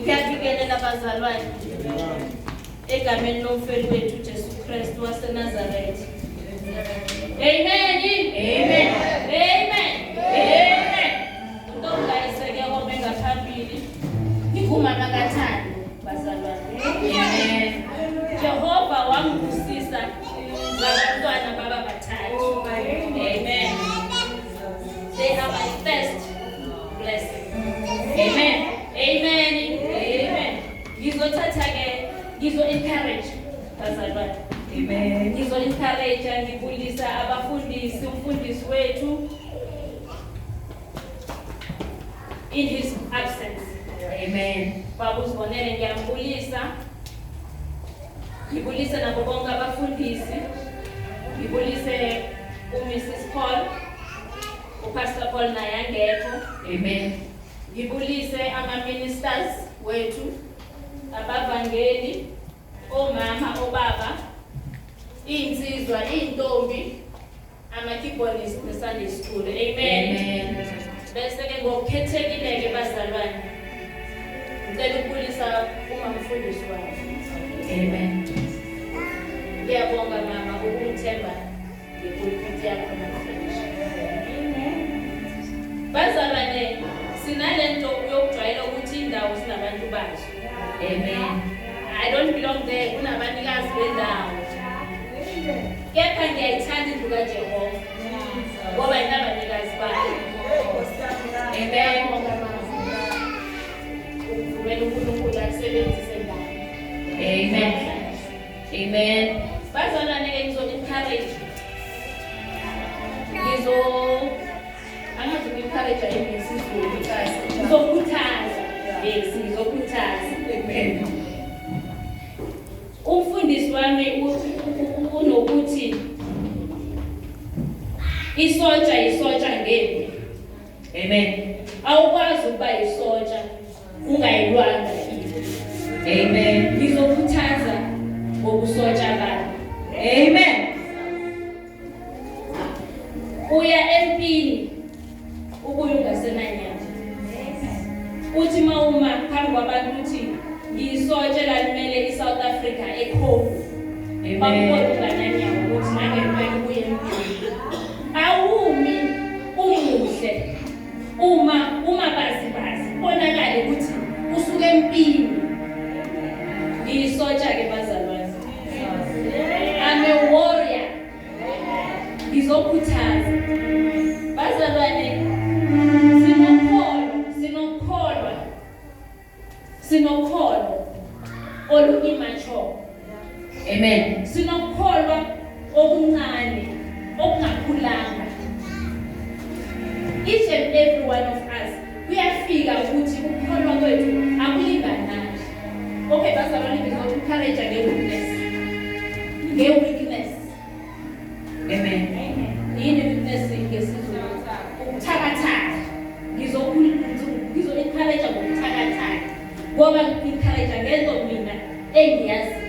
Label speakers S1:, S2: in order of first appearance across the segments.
S1: Ngiyabingelela bazalwane egameni lomfeli wethu Jesu Kristu waseNazaretha. Amen.
S2: Amen.
S1: Amen. Amen. Untomkayiseke ome ngaphambili. Ngingumama kaThando bazalwane.
S2: Amen.
S1: Jehova wangibusisa ngabantwana baba bathathu. Amen. They are my first blessing.
S2: Amen.
S1: Amen. Amen. Ngizothatha ke ngizo encourage bazalwane.
S2: Amen.
S1: Ngizo encourage ngibulisa abafundisi umfundisi wethu in his absence.
S2: Amen.
S1: Baba uzibonele ngiyambulisa. Ngibulise nabo bonke abafundisi. Ngibulise uMrs Paul. uPastor Paul naye angekho.
S2: Amen.
S1: Ngibulise ama-ministers wethu, abavangeli, omama, obaba, iy'nsizwa, iy'ntombi, ama-keyboardist ne-Sunday school. Amen.
S2: Amen.
S1: Bese-ke ngokukhethekile-ke bazalwane, ngicela ukubulisa umamfundisi wami.
S2: Amen.
S1: Ngiyabonga mama ukungithemba ngepulpit yakho namhlanje. Bazalwane, sinalento yokujwayela ukuthi indawo sinabantu bazo.
S2: Amen.
S1: I don't belong there, kunabanikazi bendawo. Kepha ngiyayithanda indlu kaJehova ngoba inabanikazi bayo.
S2: Amen.
S1: Ukuvumela uNkulunkulu akusebenzise ngayo.
S2: Amen. Amen.
S1: Bazalwane ke ngizo-encourage. Ngizo angazi uku-encourage yini ngesiZulu. Ngizokhuthaza. Yes, ngizokhuthaza.
S2: Amen.
S1: Umfundisi wami unokuthi isotsha isotsha ngempi.
S2: Amen.
S1: Awukwazi ukuba isotsha ungayilwanga impi.
S2: Amen.
S1: Ngizokhuthaza ngobusotsha bami.
S2: Amen.
S1: Uya empini ubuye ungasenanyama. Uthi mawuma phambi kwabantu uthi ngiyisotsha lalimele iSouth Africa eCongo.
S2: Amen.
S1: Bakubona ungananyawo ukuthi nangempela ubuye empini. Awumi umuhle uma bazi bazi kubonakale ukuthi usuke empini. Ngiyisotsha ke bazalwane. I'm a warrior. Ngizokhuthaza. Bazalwane sinokholo, sinokholwa. Sinokholo olu immature.
S2: Amen.
S1: Sinokukholwa okuncane okungakhulanga. Each and every one of us kuyafika ukuthi ukukholwa kwethu akulinganani. Okay, bazalwane ngizo-encourage nge-weakness. Nge-weakness.
S2: Amen.
S1: Yini weakness ngesiZulu? Ubuthakathaka. Ngizo-encourage ngobuthakathaka. Ngoba ngi-encourage ngento mina engiyaziyo.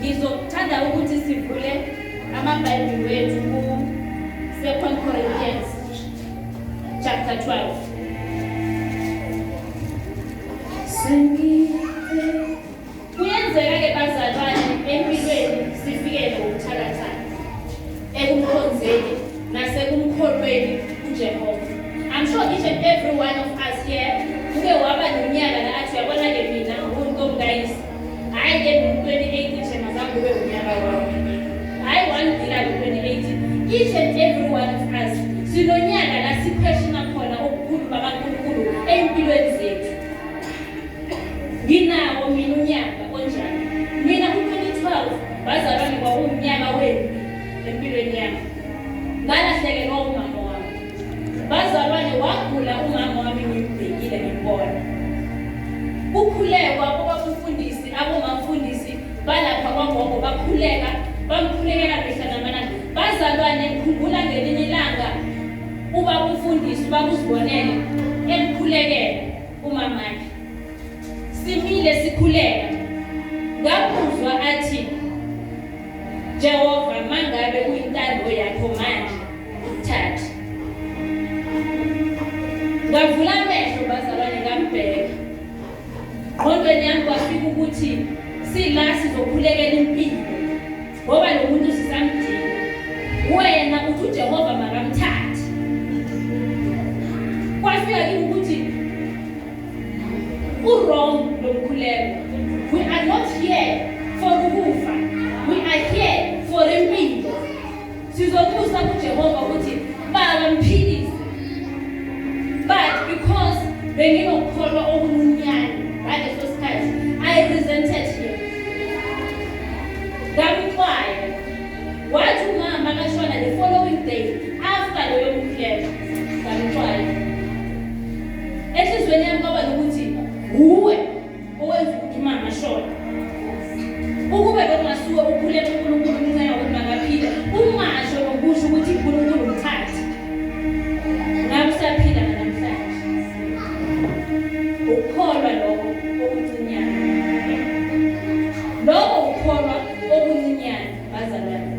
S1: Ngizokuthanda ukuthi sivule amaBhayibheli wethu ku-2 Corinthians chapter 12. Kuyenzeka ke bazalwane empilweni sifikele ngobuthakathaka ekumkhonzeni nasekumkholweni uJehova. I'm sure each and every one of us here uke waba nonyaka la athi uyabona ke mina nguNtomkayise. Hayi ke ngo-2018 nje mazange kube unyaka wami. Hayi wangila ngo-2018. Each and every one of us sinonyaka la siquestiona khona okukhulu bakaNkulunkulu ey'mpilweni zethu. Nginawo mina unyaka onjani. Mina ku-2012 bazalwane kwakuwumnyaka wempi empilweni yami. Ngalahlekelwa umama wami. Bazalwane wagula umama wami ngimbhekile ngimbona. Kukhulekwa kubabumfundisi abomamfundisi balapha kwagogo bakhuleka bamkhulekela mihla namalanga. Bazalwane ngikhumbula ngelinye ilanga ubaba umfundisi ubaba uzibonele emkhulekela umamakhe. Simile sikhuleka. Ngamuzwa athi Jehova mangabe kuyintando yakho manje uthathe. Ngavula amehlo bazalwane ngambheka. Ngqondweni yami kwafika ukuthi sila sizokhulekela impilo ngoba lo muntu sisamdinga. Wena uthi uJehova makamthathe. Kwafika kimi ukuthi u-wrong lo mkhuleko. We are not here for ukufa. We are here for impilo. Sizobusa kuJehova ukuthi Baba mphilise. But because benginokukholwa okuncinyane ngaleso sikhathi, I resented him. Ngamxwaya. Wathi umama kashona the following day after loyo mkhuleko, ngamxwaya. Enhliziyweni yami kwaba nokuthi wuwe owenza ukuthi umama ashone. Ukube bekungasuke ukhuleka uNkulunkulu umncenga ukuthi makaphile, ungasho nokusho ukuthi uNkulunkulu umthathe. Ngabe usaphila namhlanje. Ukukholwa lokho okuncinyane. Lokho ukukholwa okuncinyane bazalwane.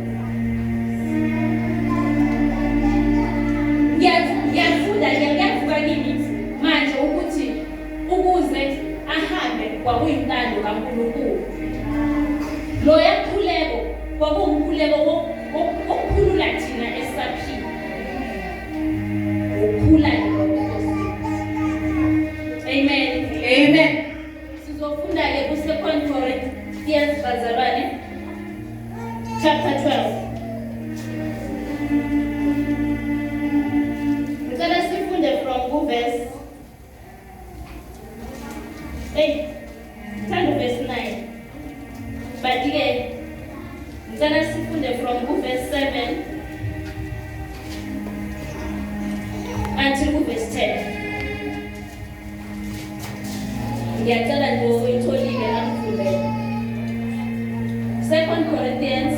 S1: Ngiyafunda ngiyavuka kimi manje ukuthi ukuze ahambe kwakuyintando kaNkulunkulu. Loya mkhuleko kwakuwumkhuleko wokukhulula thina esisaphila. Ukukhula lokho. Amen.
S2: Amen.
S1: Sizofunda-ke ku-2 Corinthians bazalwane chapter 12. Ngicela sifunde from ku-verse 8. Ngithanda u-verse 9. But-ke ngicela sifunde from ku-verse 7 until ku-verse 10. Ngiyacela nje uyitholile angifundele. Second Corinthians.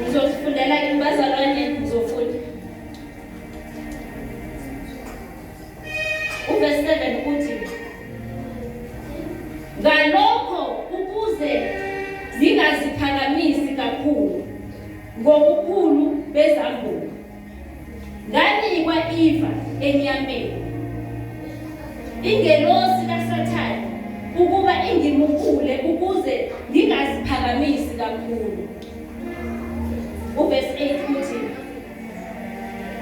S1: Ngizofundela ke bazalwane ngizofunda. Uverse 7 uthi ngalokho ukuze ngingaziphakamisi kakhulu ngobukhulu bezambulo nganikwa iva enyameni ingelosi kaSathane ukuba ingimukule ukuze ngingaziphakamisi kakhulu. Uverse 8 uthi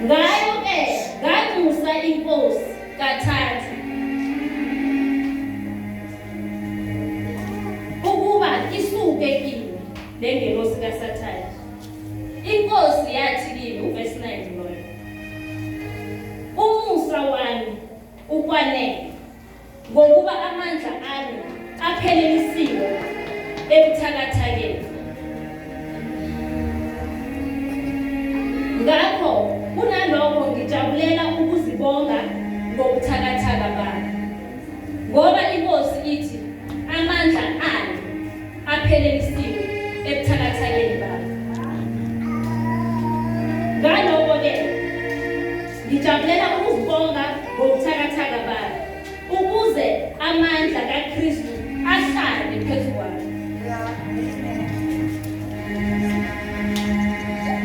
S1: ngayo ke nganxusa inkosi kathathu ukuba isuke kimi lengelosi kaSathane. Inkosi yathi kimi, uverse 9 loyo, umusa wami ukwanele ngokuba amandla ami aphelelisiwe ebuthakathakeni. Ngakho kunalokho ngijabulela ukuzibonga ngobuthakathaka bami, ngoba inkosi ithi amandla ayo aphelelisiwe ebuthakathakeni bami. Ngalokho-ke ngijabulela ukuzibonga ngobuthakathaka bami ukuze amandla kaKristu ahlale phezu kwami.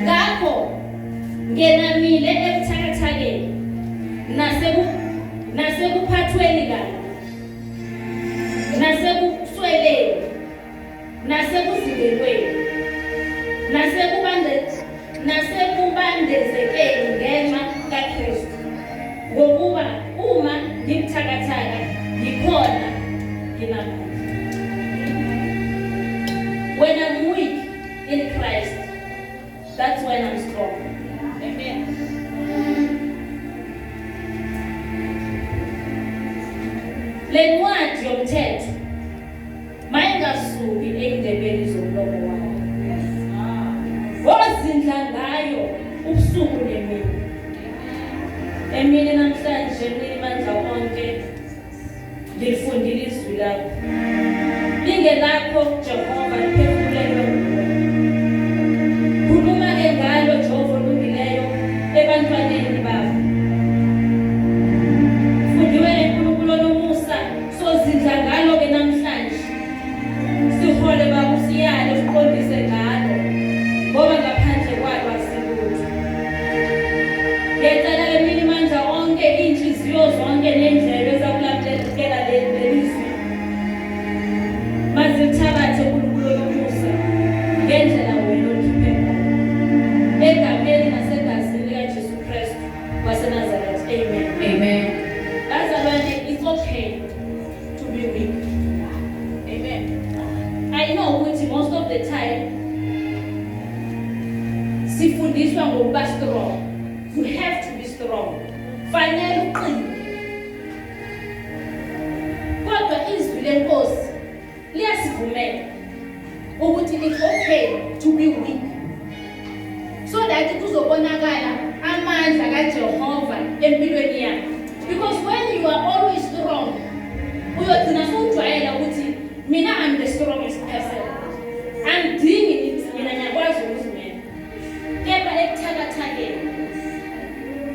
S1: Ngakho ngenamile ebuthakathakeni nasekuphathweni kabi nasekusweleni nasekuzingelweni nasekubandezekeni ngenxa kaKristu, ngokuba uma ngibuthakathaka ngikhona nginamandla. When I'm weak in Christ, that's when I'm strong.
S2: Amen.
S1: Le ncwadi yomthetho mayingasuki ey'ndebeni zomlomo wakho, wozindla ngayo ubusuku nemini. Emini namhlanje, Mninimandla onke, ngilifundile izwi lakho, lingelakho Jehova, liphefumulelwe nguwe. Khuluma-ke ngalo Jehova olungileyo ebantwaneni bakho. Fundiwe uNkulunkulu onomusa, sozindla ngalo-ke namhlanje. Sihole Baba, usiyale, usiqondise ngalo, ngoba ngaphandle kwalo asilutho. Ngenxa waseNazaretha. Amen.
S2: Amen.
S1: Bazalwane, it's okay to be weak. Amen. I know ukuthi most of the time sifundiswa ngokuba strong. You have to be strong, fanele uqine, kodwa izwi leNkosi liyasivumela ukuthi it's okay to be weak so that kuzobonakala amandla kaJehova empilweni yakho, because when you are always strong, uyogcina sewujwayela ukuthi mina, I'm the strongest person, angidingi niks, mina ngiyakwazi ukuzimela. Kepha ekuthakathakeni,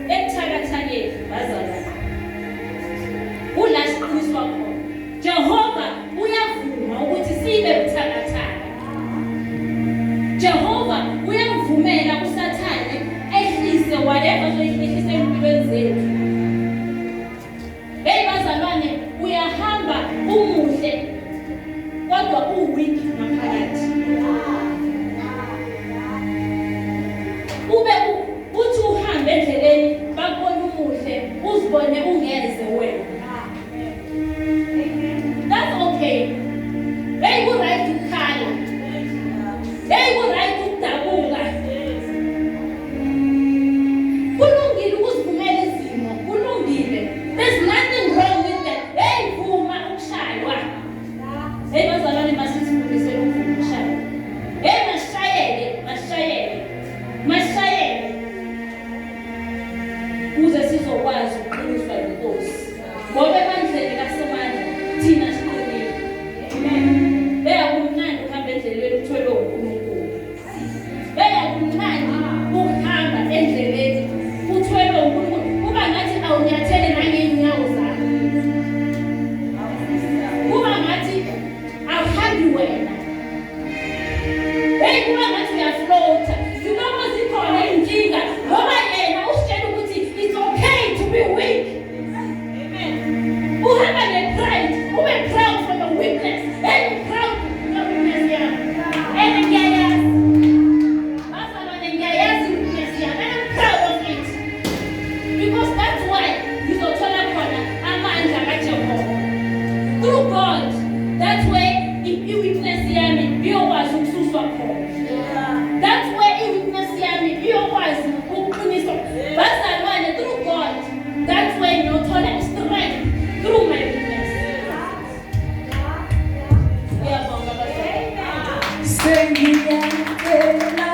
S1: ekuthakathakeni, bazalwane, kula siqiniswa khona. Jehova uyavuma ukuthi sibe buthakathaka. Jehova uyamvumela uSathane ehlise whatever azoyihlisa empilweni zethu. Hey bazalwane, uyahamba umuhle kodwa uweak ngaphakathi. Ube uthi uhambe endleleni, bakubone umuhle, uzibone ungeze wena. That's okay. Hey, ku-right ukukhala. Hey, ku-right ukudabuka. Kulungile ukuzivumela izimo, kulungile. There's nothing wrong with that. Hey, vuma ukushaywa. Hey bazalwane, masizifundise ukuvuma ukushaywa. Hey, masishayeke, masishayeke, masishayeke ukuze sizokwazi ukuqiniswa yiNkosi, ngoba emandleni kaSomandla thina siqinile. Amen. Hey, akumnandi ukuhamba endleleni uthwelwe uNkulunkulu. Hey, akumnandi ukuhamba endleleni uthwelwe uNkulunkulu. Kuba ngathi awunyathele nangey'nyawo zakho, kuba ngathi awuhambi wena. Hey, kuba ngathi uyafloata. Ziloko zikhona iy'nkinga, ngoba yena usitshela ukuthi it's okay to be weak. Uhamba ne-pride, ube proud for your weakness and proud nge-weakness yakho. And ngiyayazi, bazalwane, ngiyayazi i-weakness yami and I'm proud of it, because that's why ngizothola khona amandla kaJehova through God. That's where i-weakness yami iyokwazi ukususwa khona. That's where i-weakness yami iyokwazi ukuqiniswa, bazalwane, through God. That's where ngiyothola i-strength through my weakness. Ngiyabonga, bazalwane.
S2: Sengiyacela.